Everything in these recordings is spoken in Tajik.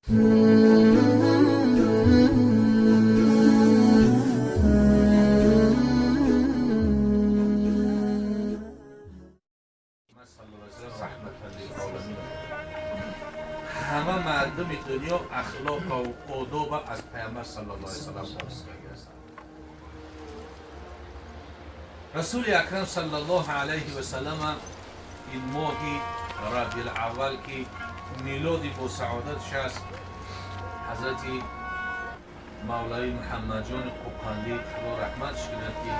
Ҳама мардуми дунё ахлоқа ва одоба аз Паёмбар саллаллоҳу алайҳи васаллам гирифтаанд. Расули Акрам саллаллоҳу алайҳи васаллам ин моҳи Рабиул Аввал, ки милоди бо саодатш аст, Ҳазрати Мавлави Муҳаммадҷони Қуқандӣ, Худо раҳматш кунад, ки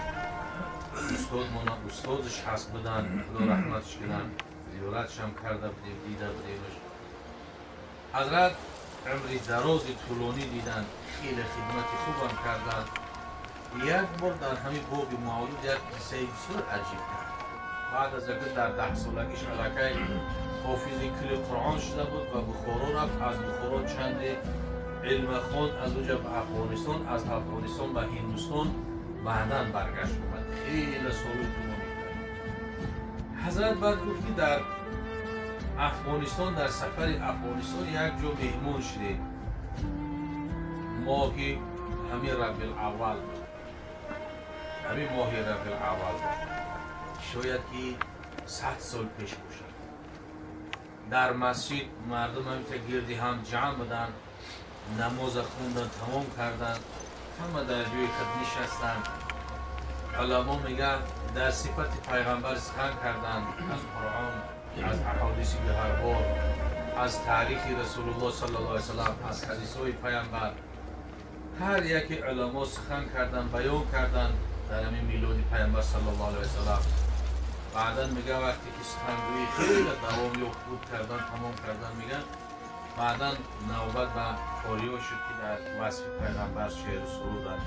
устодмона устодаш ҳаст буданд, Худо раҳматш кунад, зиёратшам карда будем, дида будемаш. Ҳазрат умри дарози тӯлонӣ диданд, хеле хидмати хубам карданд. Як бор дар ҳамин боби мавлуд як қиссаи бисёр аҷиб кард. Баъд аз аки дар 10 солагиш аллакай ҳофизи кулли Қуръон шуда буд ва Бухоро рафт. Аз Бухоро чанде илма хонд, аз уҷа ба Афғонистон, аз Афғонистон ба Ҳиндустон, баъдан баргашт омад. Хеле соли тӯлонӣ кард. Ҳазрат баъд гуфт, ки дар Афғонистон, дар сафари Афғонистон як ҷо меҳмон шудем. Моҳи ҳамин Рабиул Аввал буд, ҳамин моҳи Рабиул Аввал буд, шояд ки 100 сол пеш бошад. Дар масҷид мардум ҳамита гирди ҳам ҷамъ буданд, намоза хондан тамом карданд, ҳама дар ҷои худ нишастанд. Уламо мегӯянд, дар сифати Пайғамбар сухан карданд, аз Қуръон, аз аҳодиси гавҳарбор, аз таърихи Расулуллоҳ саллаллоҳу алайҳи васаллам, аз ҳадисҳои Пайғамбар. Ҳар яке уламо сухан карданд, баён карданд дар ҳамин милоди Пайғамбар саллаллоҳу алайҳи васаллам. Баъдан мегӯян, вақте ки сухангӯӣ хеле давом ёфт буд, кардан тамом кардан, мегӯян, баъдан навбат ба қориё шуд, ки дар васфи Пайғамбар шеъру суруданд.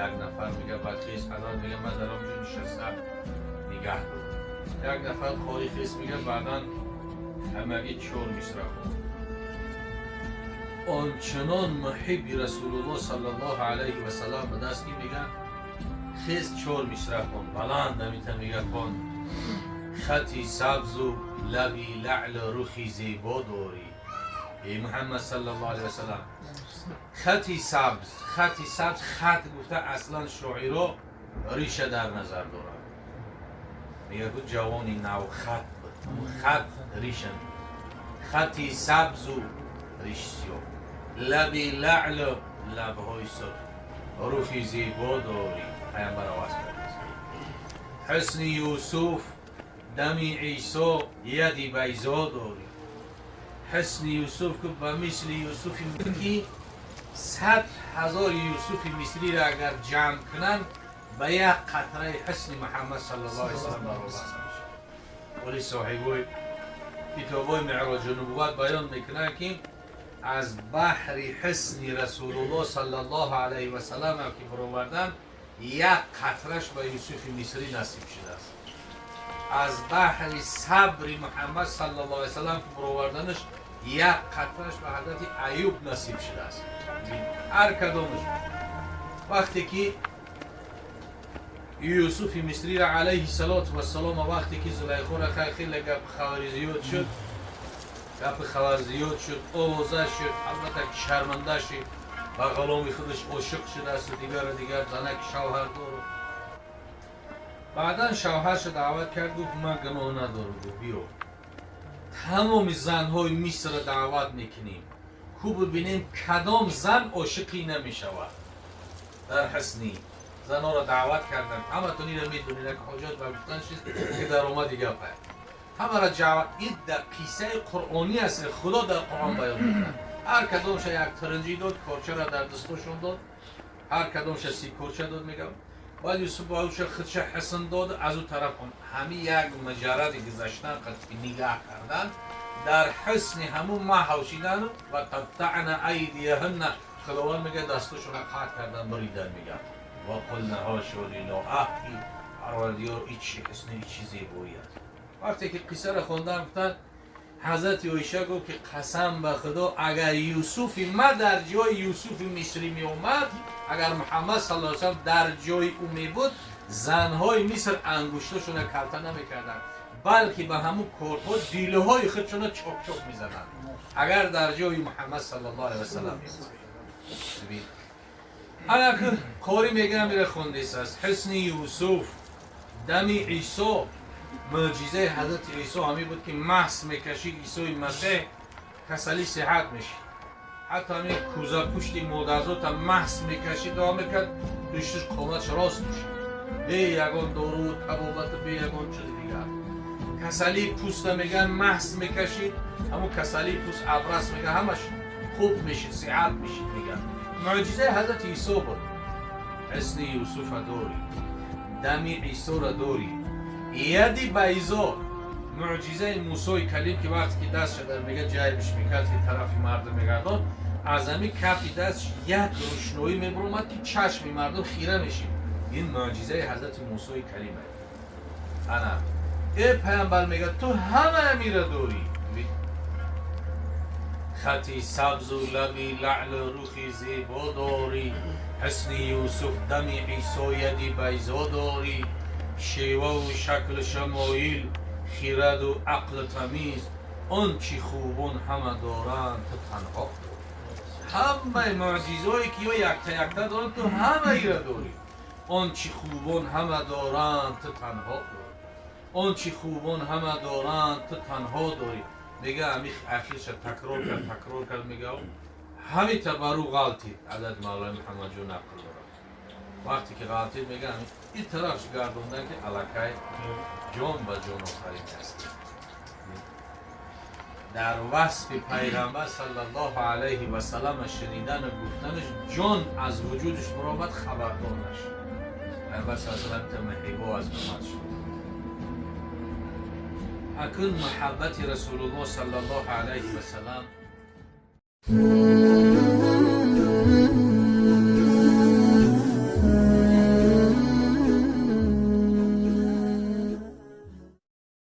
Як нафар мега ба хез, ҳазрат мега, ман дар он ҷо нишаста нигаҳ дорам. Як нафар қори хез, мега, баъдан ҳамагӣ чор мисра хонд. Ончунон муҳибби Расулуллоҳ саллаллоҳу алайҳи васаллам будааст, ки мега, хез, чор мисра хонд, баланд амита мега хонд: «Хати сабзу лаби лаълу рухи зебо дорӣ, эй Муҳаммад саллаллоҳу алайҳи васаллам». Хати сабз, хати сабз, хат гуфта аслан шоиро риша дар назар дорад. Мега, ку ҷавони навхат буд, хат риша, хати сабзу риш сиёҳ, лаби лаълу лабҳои сурх, рухи зебо дорӣ. Пайғамбар оваз кардааст: «Ҳусни Юсуф, дами Исо, яди байзо дорӣ». Ҳусни Юсуф ку ба мисли Юсуфи, ки 100 000 Юсуфи Мисриро агар ҷамъ кунанд, ба як қатраи ҳусни Муҳаммад саллаллоҳу алайҳи васаллам баробар намешавад. Вале соҳибои китобҳои Меъроҷу нубувват баён мекунанд, ки аз баҳри ҳусни Расулуллоҳ саллаллоҳу алайҳи васаллам ки баровардан, як қатраш ба Юсуфи Мисрӣ насиб шудааст. Аз баҳри сабри Муҳаммад саллаллоҳу алайҳи васаллам ки бароварданаш, як қатраш ба Ҳазрати Аюб насиб шудааст. Ҳар кадомаш вақте ки Юсуфи Мисрира алайҳи салоту вассалом, вақте ки Зулайхора хеле гапи хабари зиёд шуд, гапи хабар зиёд шуд, овоза шуд, албатта ки шарманда шуд, ба ғуломи худаш ошиқ шудааст, дигару дигар, занаки шавҳар дору. Баъдан шавҳарша даъват кард, гуфт: «Ман гуноҳ надорам». Гуфт: «Биё, тамоми занҳои Мисрро даъват мекунем, ку бибинем, кадом зан ошиқӣ намешавад дар ҳусни». Занҳоро даъват карданд. Ҳаматон ира медонед, ки ҳоҷат ба гуфтан чиз ки даромади гапа. Ҳамаро ҷават. Ин дар қиссаи қуръонӣ аст, Худо дар Қуръон баён мекунад. Ҳар кадомша як тиринҷӣ дод, корчаро дар дастошон дод, ҳар кадомша 30 корча дод, мегам. Баъд Юсуф ба худша ҳусн дод. Аз ӯ тараф ҳами як муҷарради гузаштан, нигаҳ кардан, дар ҳусни ҳамун маҳв шидану ва қаттаъна айдияҳунна, Худованд мега, дастошона қатъ кардан, буридан, мега. Ва қулна ҳошо лиллоҳ, аҳ ки Парвардигор, и чӣ ҳусни, и чӣ зебоӣ аст! Вақте ки қиссаро хондан гуфтанд, Ҳазрати Оиша гуфт, ки қасам ба Худо, агар Юсуфи ма дар ҷои Юсуфи Мисрӣ меомад, агар Муҳаммад саллаллоҳу алайҳи васаллам дар ҷои ӯ мебуд, занҳои Миср ангуштошона калта намекарданд, балки ба ҳамун корҳо дилҳои худшона чок-чок мезаданд. Агар дар ҷои Муҳаммад саллаллоҳу алайҳи васаллам мебуд. Ана қори мегӯям, ира хондис аст. Ҳусни Юсуф, дами Исо, мӯъҷизаи ҳазрати Исо ҳамин буд, ки маҳс мекашид Исои Масеҳ, касалӣ сиҳат мешид. Ҳатто ҳамин кӯзапушти модарзота маҳс мекашид, дуо мекард, пушташ қоматш рост мешид, бе ягон дору табобату бе ягон чизи дигар. Касалии пӯста, мегӯян, маҳс мекашид, ҳамун касалии пӯст, абрас, мегӯян, ҳамаш хуб мешид, сиҳат мешид, мегӯян. Мӯъҷизаи ҳазрати Исо буд. Ҳусни Юсуфа дорӣ, дами Исора дорӣ, яди байзо, мӯъҷизаи Мусои Калим, ки вақте ки дастша дар, мега, ҷайбиш мекард, ки тарафи мардум мегардон, аз ҳамин кафи дастш як рӯшноӣ мебуромад, ки чашми мардум хира мешид. Ин мӯъҷизаи ҳазрати Мусои Калима. Ана э паямбар мега, ту ҳама амира дорӣ. Хати сабзу лаби лаълу рухи зебо дорӣ, ҳусни Юсуф, дами Исо, яди байзо дорӣ, шеваву шаклу шамоил, хираду ақлу тамиз. Он чӣ хубон ҳама доранд, ту танҳо дорӣ. Ҳамаи мӯъҷизое, ки ё якта якта доранд, ту ҳамаира дорӣ. Он чӣ хубон ҳама доранд, ту танҳо дорӣ. Он чӣ хубон ҳама доранд, ту танҳо дорӣ. Мега, ами ахирша такрор кард, такрор кард, мега, ҳамита бару ғалтид. Адад Мавлои Муҳаммадҷон нақл дорад. Вақте ки ғалтид, мега, ин тарафш гардондан, ки аллакай ҷон ба ҷон офарин аст. Дар васфи пайғамбар саллаллоҳу алайҳи васаллам шунидану гуфтанаш ҷон аз вуҷудаш баромад, хабардор нашуд. Пайғамбар саллаллоҳу алайҳи васаллам меҳрибо аз уммат шуд. Акун муҳаббати Расулуллоҳ саллаллоҳу алайҳи васаллам.